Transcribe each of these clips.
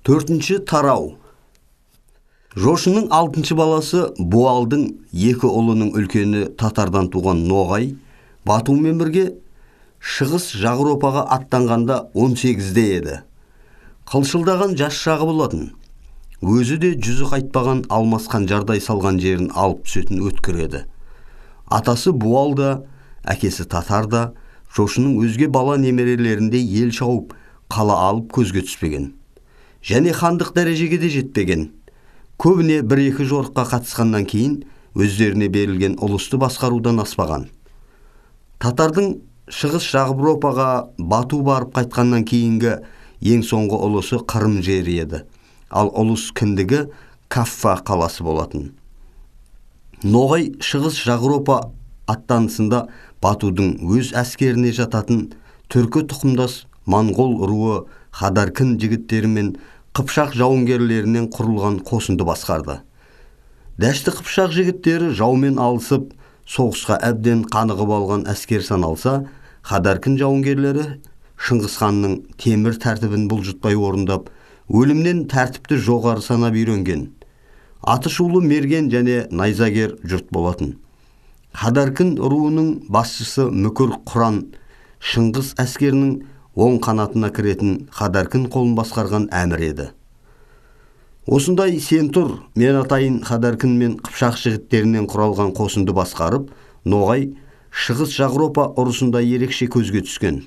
Төртінші тарау. Жошының алтыншы баласы Буалдың екі ұлының үлкені татардан туған Ноғай Батумен бірге Шығыс Жағропаға аттанғанда 18-де еді. Қылшылдаған жас шағы болатын. Өзі де жүзі қайтпаған алмас қанжардай салған жерін алып түсетін өткір еді. Атасы Буал да, әкесі татар да Жошының өзге бала немерелерінде ел шауып, қала алып көзге түспеген. Және хандық дәрежеге де жетпеген. Көбіне бір-екі жорыққа қатысқаннан кейін өздеріне берілген ұлысты басқарудан аспаған. Татардың Шығыс Жағропаға Бату барып қайтқаннан кейінгі ең соңғы ұлысы Қырым жері еді. Ал ұлыс кіндігі Каффа қаласы болатын. Ноғай Шығыс Жағропа аттанысында Батудың өз әскеріне жататын түркі тұқымдас моңғол руы Хадаркін жігіттері мен Қыпшақ жауынгерлерінен құрылған қосынды басқарды. Дәшті Қыпшақ жігіттері жаумен алысып, соғысқа әбден қанығып алған әскер саналса, Хадаркін жауынгерлері Шыңғыс ханның темір тәртібін бұлжытпай орындап, өлімнен тәртіпті жоғары санап үйренген. Аты шулы мерген және найзагер жұрт болатын. Хадаркін руының басшысы Мүкір Құран Шыңғыс әскерінің оң қанатына кіретін Хадаркін қолын басқарған әмір еді. Осындай сен тұр, мен атайын Хадаркін мен Қыпшақ жігіттерінен құралған қосынды басқарып, Ноғай Шығыс Жағропа ұрысында ерекше көзге түскен.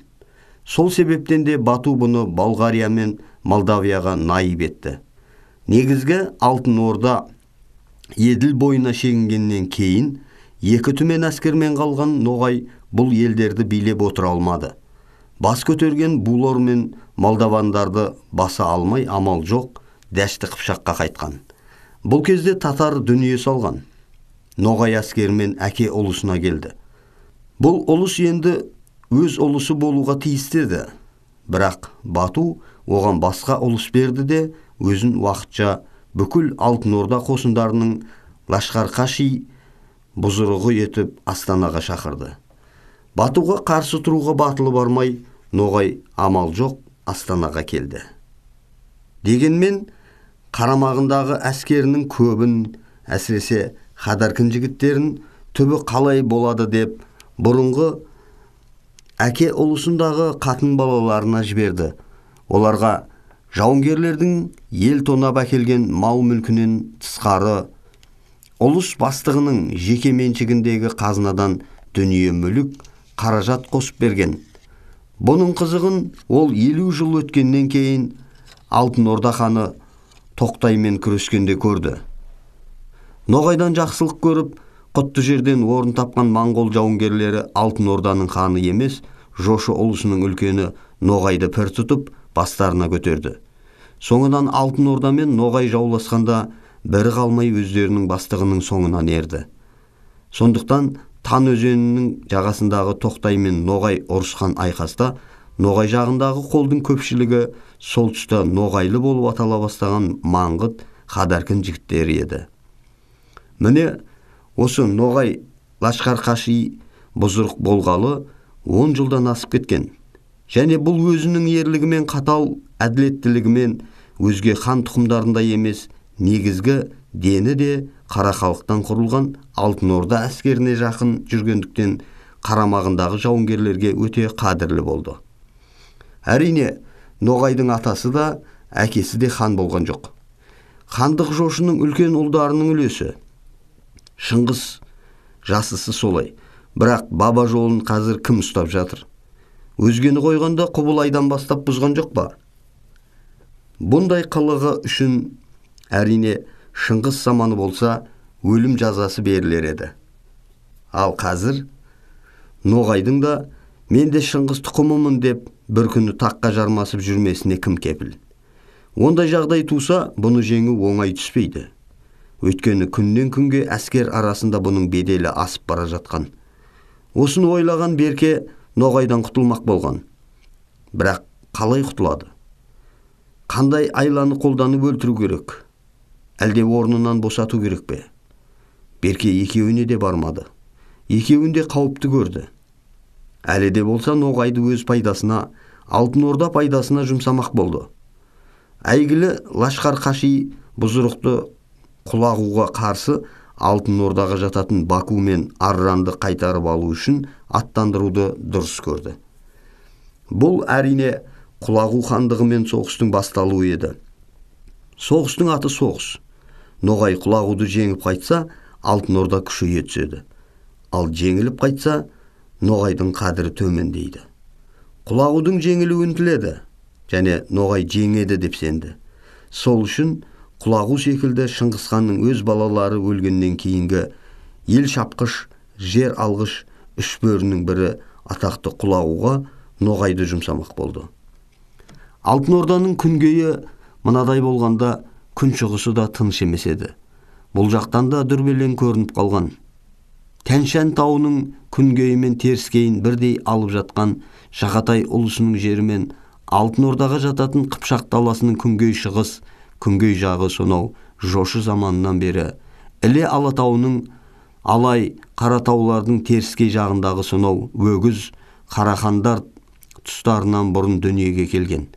Сол себептен де Бату бұны Болгария мен Молдавияға найып етті. Негізгі Алтын Орда Еділ бойына шегінгеннен кейін екі түмен әскермен қалған Ноғай бұл елдерді билеп отыра алмады. Бас көтерген Булор мен молдавандарды баса алмай амал жоқ, Дәшті Қыпшаққа қайтқан. Бұл кезде татар дүние салған. Ноғай әскерімен әке ұлысына келді. Бұл ұлыс енді өз ұлысы болуға тиісті еді. Бірақ Бату оған басқа ұлыс берді де, өзін уақытша бүкіл Алтын Орда қосындарының Лашқарқаши бұзырығы етіп Астанаға шақырды. Батуға қарсы тұруға батылы бармай, Ноғай амал жоқ Астанаға келді. Дегенмен қарамағындағы әскерінің көбін, әсіресе Хадаркін жігіттерін түбі қалай болады деп бұрынғы әке ұлысындағы қатын балаларына жіберді. Оларға жауынгерлердің ел тонап әкелген мал мүлкінен тысқары ұлыс бастығының жеке меншігіндегі қазынадан дүние мүлік қаражат қосып берген. Бұның қызығын ол 50 жыл өткеннен кейін Алтын Орда ханы Тоқтаймен күрескенде көрді. Ноғайдан жақсылық көріп, құтты жерден орын тапқан моңғол жауынгерлері Алтын Орданың ханы емес, Жошы ұлысының үлкені Ноғайды пір тұтып, бастарына көтерді. Соңынан Алтын Орда мен Ноғай жауласқанда бірі қалмай өздерінің бастығының соңынан ерді. Сондықтан Тан өзенінің жағасындағы Тоқтай мен Ноғай ұрысқан айқаста Ноғай жағындағы қолдың көпшілігі сол тұста Ноғайлы болып атала бастаған маңғыт Хадаркін жігіттері еді. Міне осы Ноғай Лашқарқаши бұзырық болғалы 10 жылдан асып кеткен. Және бұл өзінің ерлігімен, қатал әділеттілігімен өзге хан тұқымдарындай емес, негізгі дені де қара халықтан құрылған Алтын Орда әскеріне жақын жүргендіктен қарамағындағы жауынгерлерге өте қадірлі болды. Әрине, Ноғайдың атасы да, әкесі де хан болған жоқ. Хандық Жошының үлкен ұлдарының үлесі. Шыңғыс жасысы солай. Бірақ баба жолын қазір кім ұстап жатыр? Өзгені қойғанда Құбылайдан бастап бұзған жоқ па? Бұндай қылығы үшін әрине Шыңғыс заманы болса, өлім жазасы берілер еді. Ал қазір Ноғайдың да мен де Шыңғыс тұқымымын деп бір күні таққа жармасып жүрмесіне кім кепіл? Ондай жағдай туса, бұны жеңу оңай түспейді. Өйткені күннен күнге әскер арасында бұның беделі асып бара жатқан. Осыны ойлаған Берке Ноғайдан құтылмақ болған. Бірақ қалай құтылады? Қандай айланы қолданып өлтіру керек? Әлде орнынан босату керек пе? Берке екеуіне де бармады. Екеуін де қауіпті көрді. Әлі де болса Ноғайды өз пайдасына, Алтын Орда пайдасына жұмсамақ болды. Әйгілі Лашқар Қаши бұзырықты Құлағуға қарсы Алтын Ордаға жататын Баку мен Арранды қайтарып алу үшін аттандыруды дұрыс көрді. Бұл әрине Құлағу хандығымен соғыстың басталуы еді. Соғыстың аты соғыс. Ноғай Құлағуды жеңіп қайтса, Алтын Орда күшейе түседі. Ал жеңіліп қайтса, Ноғайдың қадірі төмендейді. Құлағудың жеңілуін тіледі және Ноғай жеңеді деп сенді. Сол үшін Құлағу секілді Шыңғысханның өз балалары өлгеннен кейінгі ел шапқыш, жер алғыш үш бөрінің бірі атақты Құлағуға Ноғайды жұмсамақ болды. Алтын Орданың күнгейі мынадай болғанда күншығысы да тыныш емес еді. Бұл жақтан да дүрбелең көрініп қалған. Тәншән тауының күнгейі мен теріскейін бірдей алып жатқан Жағатай ұлысының жерімен Алтын Ордаға жататын Қыпшақ даласының күнгей шығыс, күнгей жағы сонау Жошы заманынан бері Іле Алатауының Алай Қаратаулардың теріскей жағындағы сонау Өгіз Қарахандар тұстарынан бұрын дүниеге келген.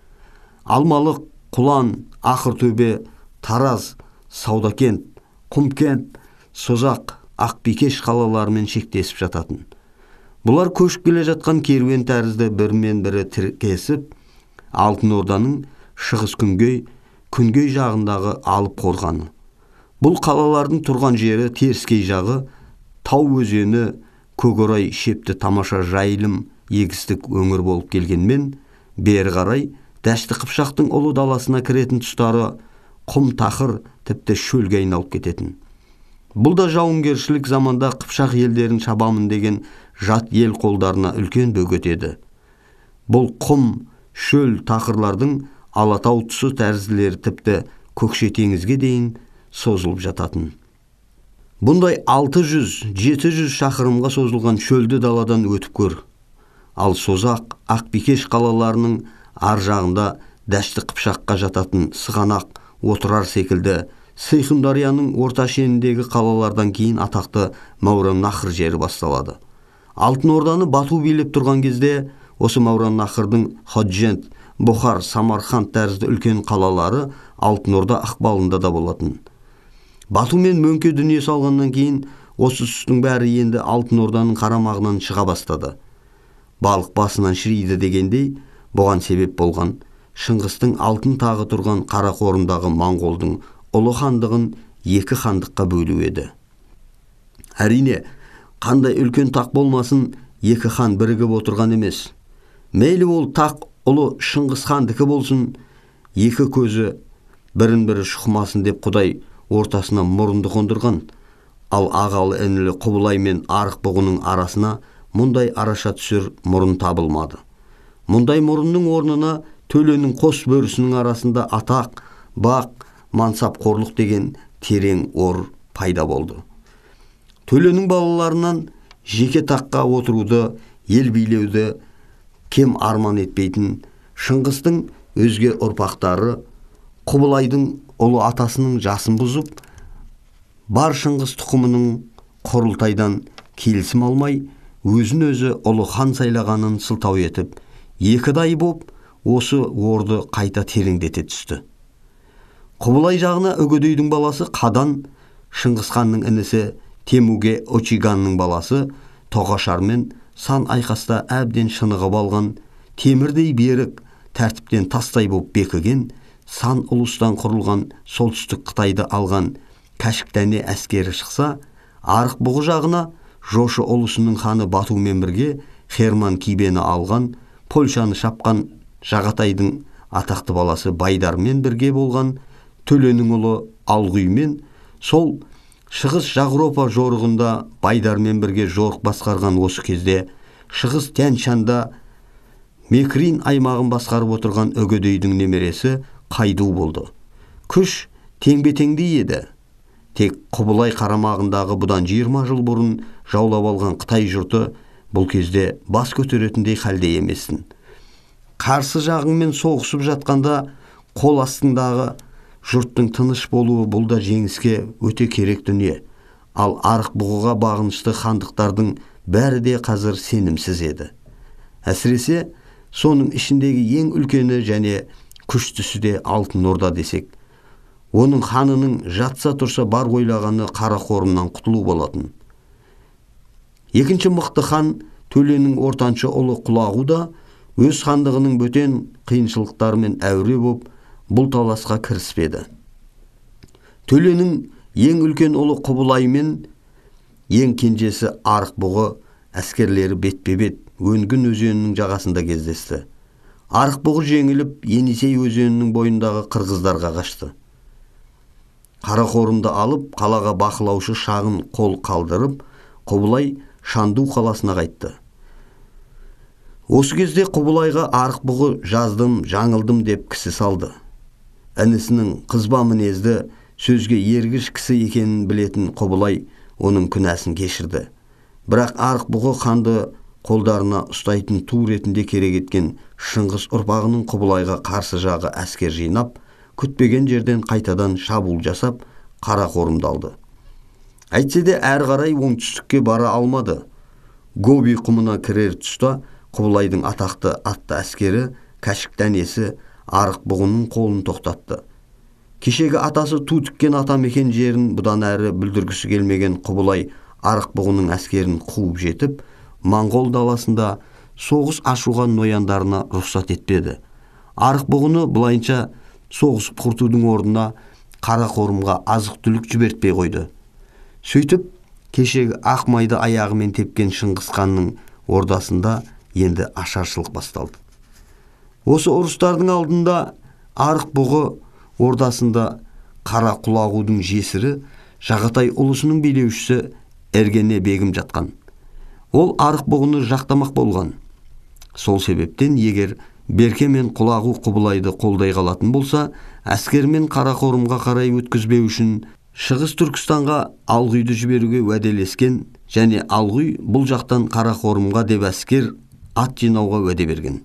Алмалық, Құлан, Ақыртөбе, Тараз, Саудакент, Құмкент, Созақ, Ақбикеш қалаларымен шектесіп жататын. Бұлар көшіп келе жатқан керуен тәрізді бірімен бірі тіркесіп, Алтын Орданың шығыс күнгей, күнгей жағындағы алып қорғаны. Бұл қалалардың тұрған жері теріскей жағы, тау өзені, Көкорай шепті тамаша жайылым егістік өңір болып келгенмен, бері қарай Дәшті Қыпшақтың ұлы даласына кіретін тұстары құм тақыр, тіпті шөлге айналып кететін. Бұл да жауынгершілік заманда Қыпшақ елдерін шабамын деген жат ел қолдарына үлкен бөгет еді. Бұл құм, шөл тақырлардың Алатау тұсы тәрізділері тіпті Көкше теңізге дейін созылып жататын. Бұндай 600-700 шақырымға созылған шөлді даладан өтіп көр. Ал Созақ, Ақбикеш қалаларының ар жағында Дәшті Қыпшаққа жататын Сығанақ, Отырар секілді Сейхундарияның орта шеніндегі қалалардан кейін атақты Маураннахр жері басталады. Алтын Орданы Бату билеп тұрған кезде осы Маураннахрдың Ходжент, Бұхар, Самарқанд тәрізді үлкен қалалары Алтын Орда ықпалында да болатын. Бату мен Мөңке дүние салғаннан кейін осы тұстың бәрі енді Алтын Орданың қарамағынан шыға бастады. Балық басынан шіриді дегендей, бұған себеп болған Шыңғыстың алтын тағы тұрған Қарақорымдағы моңғолдың ұлы хандығын екі хандыққа бөлу еді. Әрине, қандай үлкен тақ болмасын, екі хан бірігіп отырған емес. Мейлі ол тақ ұлы Шыңғыс хандікі болсын, екі көзі бірін-бірі шұқымасын деп Құдай ортасына мұрынды қондырған. Ал ағалы інілі Құбылай мен Арық бұғының арасына мұндай араша түсер мұрын табылмады. Мұндай мұрынның орнына Төленің қос бөрісінің арасында атақ, бақ, мансап қорлық деген терең ор пайда болды. Төленің балаларынан жеке таққа отыруды, ел билеуді кем арман етпейтін Шыңғыстың өзге ұрпақтары Құбылайдың ұлы атасының жасын бұзып, бар Шыңғыс тұқымының құрылтайдан келісім алмай, өзін өзі ұлы хан сайлағанын сылтау етіп, екі дай боп, осы орды қайта тереңдете түсті. Құбылай жағына Үгедейдің баласы Қадан, Шыңғыс ханның інісі Темуге Очиганның баласы Тоғашармен сан айқаста әбден шынығып алған, темірдей берік, тәртіптен тастай боп бекіген, сан ұлыстан құрылған солтүстік Қытайды алған Кәшіктәне әскері шықса, Арық бұғы жағына Жошы ұлысының ханы Батумен бірге Херман Кибені алған, Польшаны шапқан Жағатайдың атақты баласы Байдармен бірге болған Төленің ұлы Алғұймен сол Шығыс Жағропа жорығында Байдармен бірге жорық басқарған осы кезде Шығыс Тянь-Шанда Мекрин аймағын басқарып отырған Үгедейдің немересі Қайду болды. Күш теңбе-теңдей еді. Тек Құбылай қарамағындағы бұдан 20 жыл бұрын жаулап алған Қытай жұрты бұл кезде бас көтеретіндей халде емесін. Қарсы жағыңмен соғысып жатқанда қол астындағы жұрттың тыныш болуы бұл да жеңіске өте керек дүние. Ал Арық бұғыға бағынышты хандықтардың бәрі де қазір сенімсіз еді. Әсіресе соның ішіндегі ең үлкені және күштісі де Алтын Орда десек, оның ханының жатса тұрса бар ойлағаны Қарақорымнан құтылу болатын. Екінші мықты хан Төленің ортаншы ұлы Құлағу да өз хандығының бөтен қиыншылықтарымен әуре боп, бұл таласқа кіріспеді. Төленің ең үлкен ұлы Құбылай мен ең кенжесі Арықбұғы әскерлері бетпе-бет Өнгін өзенінің жағасында кездесті. Арықбұғы жеңіліп, Енисей өзенінің бойындағы қырғыздарға қашты. Қарақорымды алып, қалаға бақылаушы шағын қол қалдырып, Құбылай Шанду қаласына қайтты. Осы кезде Құбылайға Арықбұғы жаздым, жаңылдым деп кісі салды. Інісінің қызба мінезді, сөзге ергіш кісі екенін білетін Құбылай оның күнәсін кешірді. Бірақ Арықбұғы ханды қолдарына ұстайтын ту ретінде керек еткен Шыңғыс ұрпағының Құбылайға қарсы жағы әскер жинап, күтпеген жерден қайтадан шабуыл жасап, Қарақорымды алды. Әйтсе де әрі қарай оңтүстікке бара алмады. Гоби құмына кірер тұста Құбылайдың атақты атты әскері Кәшік дәнесі Арықбұғының қолын тоқтатты. Кешегі атасы ту тіккен атамекен жерін бұдан әрі бүлдіргісі келмеген Құбылай Арықбұғының әскерін қуып жетіп, Моңғол даласында соғыс ашуға нояндарына рұқсат етпеді. Арықбұғыны былайынша соғысып құртудың орнына Қарақорымға азық-түлік жібертпей қойды. Сөйтіп, кешегі ақ майды аяғымен тепкен Шыңғыс ханның ордасында енді ашаршылық басталды. Осы ұрыстардың алдында Арықбұғы ордасында Қара Құлағудың жесірі Жағатай ұлысының билеушісі Эргене бегім жатқан. Ол Арықбұғыны жақтамақ болған. Сол себептен егер Берке мен Құлағу Құбылайды қолдай қалатын болса, әскермен Қарақорымға қарай өткізбеу үшін Шығыс Түркістанға Алғұйды жіберуге уәделескен және Алғұй бұл жақтан Қарақорымға деп әскер ат жинауға уәде берген.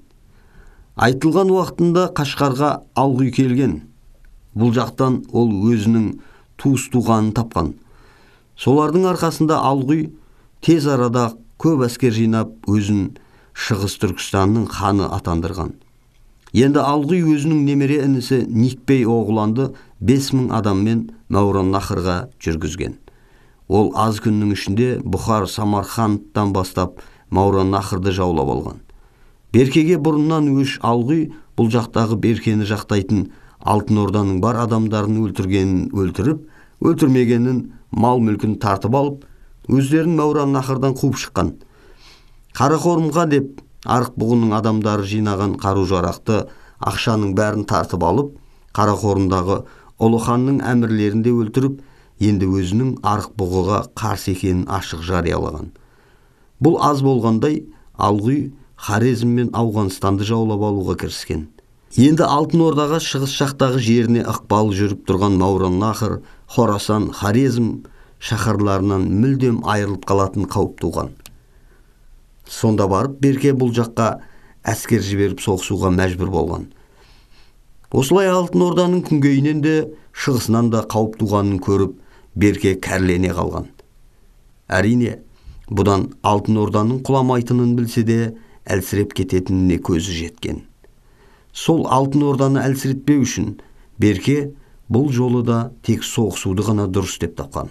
Айтылған уақытында Қашқарға Алғұй келген. Бұл жақтан ол өзінің туыс-туғанын тапқан. Солардың арқасында Алғұй тез арада көп әскер жинап, өзін Шығыс Түркістанның ханы атандырған. Енді Алғұй өзінің немере інісі Никбей оғланды 5000 адаммен Маураннахрға жүргізген. Ол аз күннің ішінде Бұхар, Самарқандтан бастап Маураннахрды жаулап алған. Беркеге бұрыннан өш Алғұй бұл жақтағы Беркені жақтайтын Алтын Орданың бар адамдарын өлтіргенін өлтіріп, өлтірмегенін мал-мүлкін тартып алып, өздерін Маураннахрдан қуып шыққан. Қарақорымға деп Арықбұғының адамдары жинаған қару-жарақты, ақшаның бәрін тартып алып, Қарақорымдағы ұлы ханның әмірлерін де өлтіріп, енді өзінің Арықбұғыға қарсы екенін ашық жариялаған. Бұл аз болғандай, Алғұй Хорезм мен Ауғанстанды жаулап алуға кіріскен. Енді Алтын Ордаға шығыс жақтағы жеріне ықпал жүріп тұрған Маураннахр, Хорасан, Хорезм шаһарларынан мүлдем айырылып қалатын қауіп туған. Сонда барып Берке бұл жаққа әскер жіберіп соғысуға мәжбүр болған. Осылай Алтын Орданың күнгейінен де, шығысынан да қауіп туғанын көріп, Берке кәрлене қалған. Әрине, бұдан Алтын Орданың құламайтынын білсе де, әлсіреп кететініне көзі жеткен. Сол Алтын Орданы әлсіретпеу үшін Берке бұл жолы да тек соғысуды ғана дұрыс деп тапқан.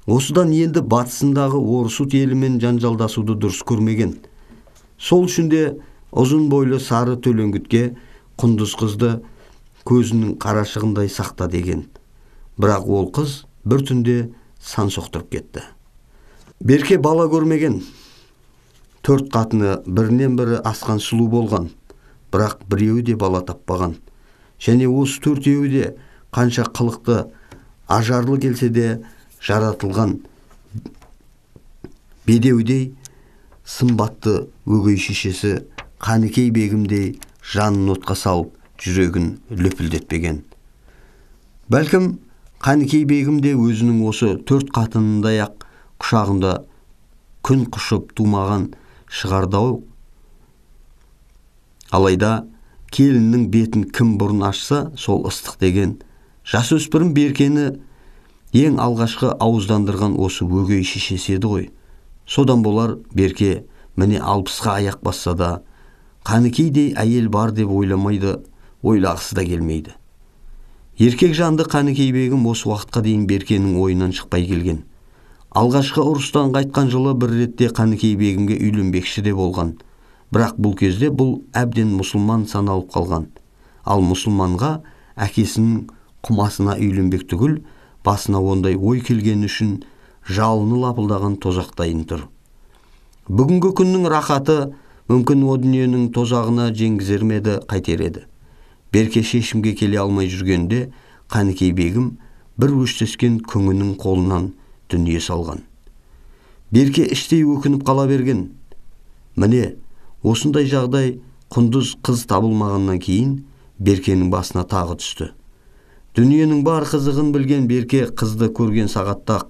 Осыдан енді батысындағы Орысут елімен жанжалдасуды дұрыс көрмеген. Сол үшін де ұзын бойлы сары төлеңгітке құндыз қызды көзінің қарашығындай сақта деген. Бірақ ол қыз бір түнде сан соқтырып кетті. Берке бала көрмеген. 4 қатыны бірінен бірі асқан сұлу болған, бірақ біреуі де бала таппаған. Және осы төртеуі де қанша қылықты, ажарлы келсе де жаратылған бедеудей сымбатты өгей шешесі Қанікей бегімдей жанын отқа салып, жүрегін лүпілдетпеген. Бәлкім Қанікей бегім де өзінің осы 4 қатынындай-ақ құшағында күн құшып тумаған шығарды-ау. Алайда келіннің бетін кім бұрын ашса, сол ыстық деген. Жасөспірім Беркені ең алғашқы ауыздандырған осы өгей шешесі еді ғой. Содан болар Берке міне 60-қа аяқ басса да, Қанікейдей әйел бар деп ойламайды, ойлағысы да келмейді. Еркек жанды Қанікей бегім осы уақытқа дейін Беркенің ойынан шықпай келген. Алғашқы ұрыстан қайтқан жылы бір ретте Қанікей бегімге үйленбекші де болған. Бірақ бұл кезде бұл әбден мұсылман саналып қалған. Ал мұсылманға әкесінің құмасына үйленбек түгіл, басына ондай ой келгені үшін жалыны лапылдаған тозақтайын тұр. Бүгінгі күннің рахаты мүмкін о дүниенің тозағына жеңгізер ме еді, қайтер еді. Берке шешімге келе алмай жүргенде Қанікей бегім бір өштескен күңінің қолынан дүние салған. Берке іштей өкініп қала берген. Міне, осындай жағдай құндыз қыз табылмағаннан кейін Беркенің басына тағы түсті. Дүниенің бар қызығын білген Берке қызды көрген сағатта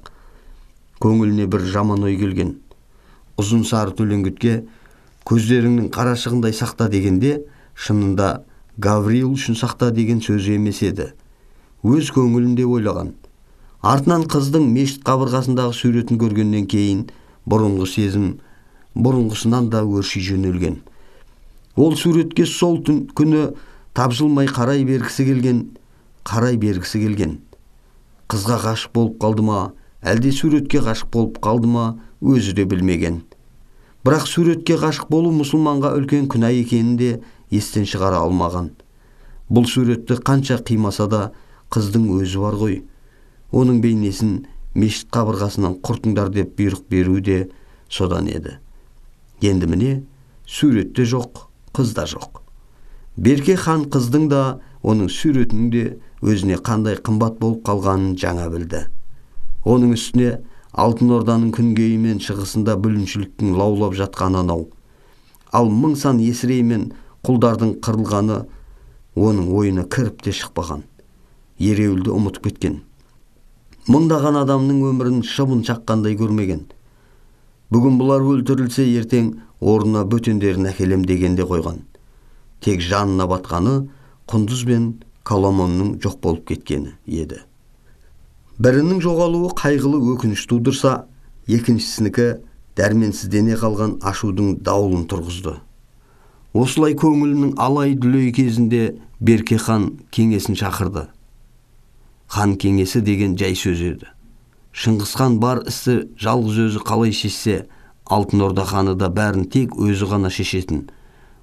көңіліне бір жаман ой келген. Ұзын сары төлеңгітке көздеріңнің қарашығындай сақта дегенде, шынында Гавриил үшін сақта деген сөзі емес еді. Өз көңілінде ойлаған. Артынан қыздың мешіт қабырғасындағы суретін көргеннен кейін бұрынғы сезім бұрынғысынан да өрши жөнелген. Ол суретке сол күні тапжылмай қарай бергісі келген, қарай бергісі келген. Қызға ғашық болып қалды ма, әлде суретке ғашық болып қалды ма, өзі де білмеген. Бірақ суретке ғашық болу мұсылманға үлкен күнә екенін де естен шығара алмаған. Бұл суретті қанша қимаса да қыздың өзі бар ғой. Оның бейнесін мешіт қабырғасынан құртыңдар деп бұйрық беру де содан еді. Енді міне суретте жоқ, қыз да жоқ. Берке хан қыздың да, оның суретінің де өзіне қандай қымбат болып қалғанын жаңа білді. Оның үстіне Алтын Орданың күнгейі мен шығысында бүліншіліктің лаулап жатқаны анау. Ал мың сан есірей мен құлдардың қырылғаны оның ойына кіріп те шықпаған. Ереуілді ұмытып кеткен. Мыңдаған адамның өмірін шыбын шаққандай көрмеген. Бүгін бұлар өлтірілсе, ертең орнына бөтендерін әкелем дегенде қойған. Тек жанына батқаны Құндыз бен Коломонның жоқ болып кеткені еді. Бірінің жоғалуы қайғылы өкініш тудырса, екіншісінікі дәрменсіздене қалған ашудың дауылын тұрғызды. Осылай көңілінің алай-дүлей кезінде Берке хан кеңесін шақырды. Хан кеңесі деген жай сөз еді. Шыңғыс хан бар істі жалғыз өзі қалай шешсе, Алтын Орда ханы да бәрін тек өзі ғана шешетін.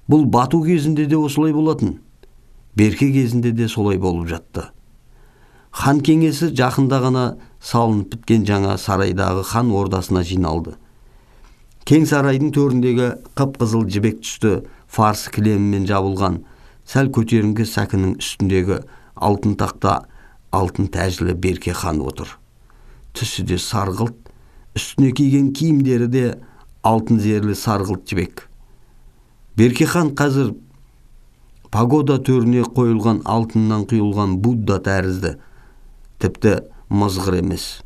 Бұл Бату кезінде де осылай болатын. Берке кезінде де солай болып жатты. Хан кеңесі жақында ғана салынып біткен жаңа сарайдағы хан ордасына жиналды. Кең сарайдың төріндегі қып-қызыл жібек түсті фарсы кілемімен жабылған сәл көтеріңкі сәкінің үстіндегі алтын тақта алтын тәжілі Берке хан отыр. Түсі де сарғылт, үстіне киген киімдері де алтын зерлі сарғылт жібек. Берке хан қазір пагода төріне қойылған алтыннан құйылған Будда тәрізді, тіпті мызғыр емес.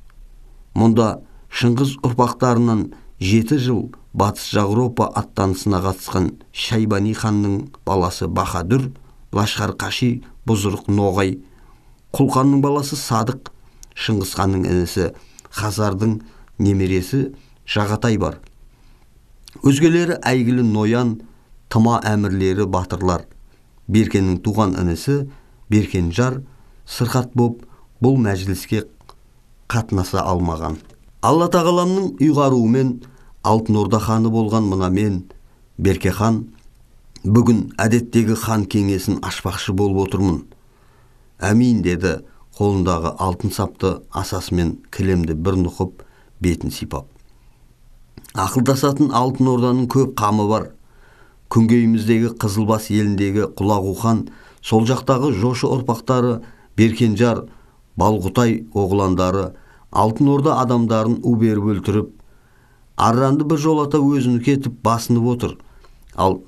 Мұнда Шыңғыс ұрпақтарынан 7 жыл Батыс Жауропа аттанысына қатысқан Шайбани ханның баласы Бахадүр, Лашқар Қаши, Бұзырық Ноғай, Құлқанның баласы Садық, Шыңғыс ханның інісі Хазардың немересі Жағатай бар. Өзгелері әйгілі ноян, тыма әмірлері батырлар. Беркенің туған інісі Беркенжар сырқат боп бұл мәжіліске қатынаса алмаған. Алла тағаламның ұйғаруымен Алтын Орда ханы болған мына мен, Берке хан, бүгін әдеттегі хан кеңесін ашпақшы болып отырмын. Әмин, деді қолындағы алтын сапты асасымен кілемді бір нұқып, бетін сипап. Ақылдасатын Алтын Орданың көп қамы бар. Күнгейіміздегі Қызылбас еліндегі Құлағу хан, сол жақтағы Жошы ұрпақтары Беркенжар, Балғұтай оғландары Алтын Орда адамдарын у беріп өлтіріп, Арранды бір жолата өзіні кетіп басынып отыр. Ал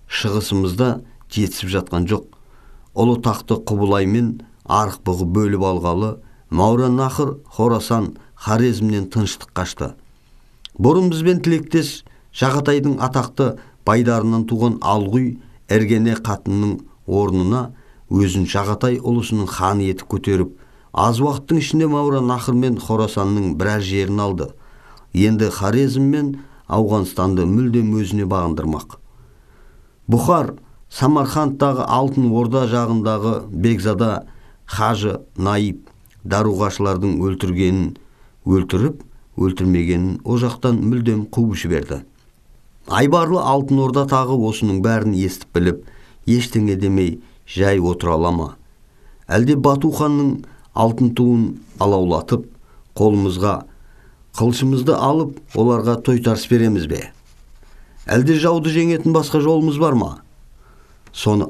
шығысымызда жетісіп жатқан жоқ. Ұлы тақты Құбылай мен Арықбұғы бөліп алғалы Маураннахр, Хорасан, Хорезмнен тыныштық қашты. Бұрын бізбен тілектес Жағатайдың атақты байдарынан туған Алғұй Эргене қатынның орнына өзін Жағатай ұлысының ханы етіп көтеріп, аз уақыттың ішінде Маураннахр мен Хорасанның біраз жерін алды. Енді Хорезм мен Ауғанстанды мүлдем өзіне бағындырмақ. Бұхар, Самарқандтағы Алтын Орда жағындағы бекзада хажы наиб даруғашылардың өлтіргенін өлтіріп, өлтірмегенін о жақтан мүлдем қуып жіберді. Айбарлы Алтын Орда тағы осының бәрін естіп біліп, ештеңе демей жай отыра ала ма? Әлде Бату ханның алтын туын алаулатып, қолымызға қылышымызды алып, оларға тойтарыс береміз бе? Әлде жауды жеңетін басқа жолымыз бар ма? Соны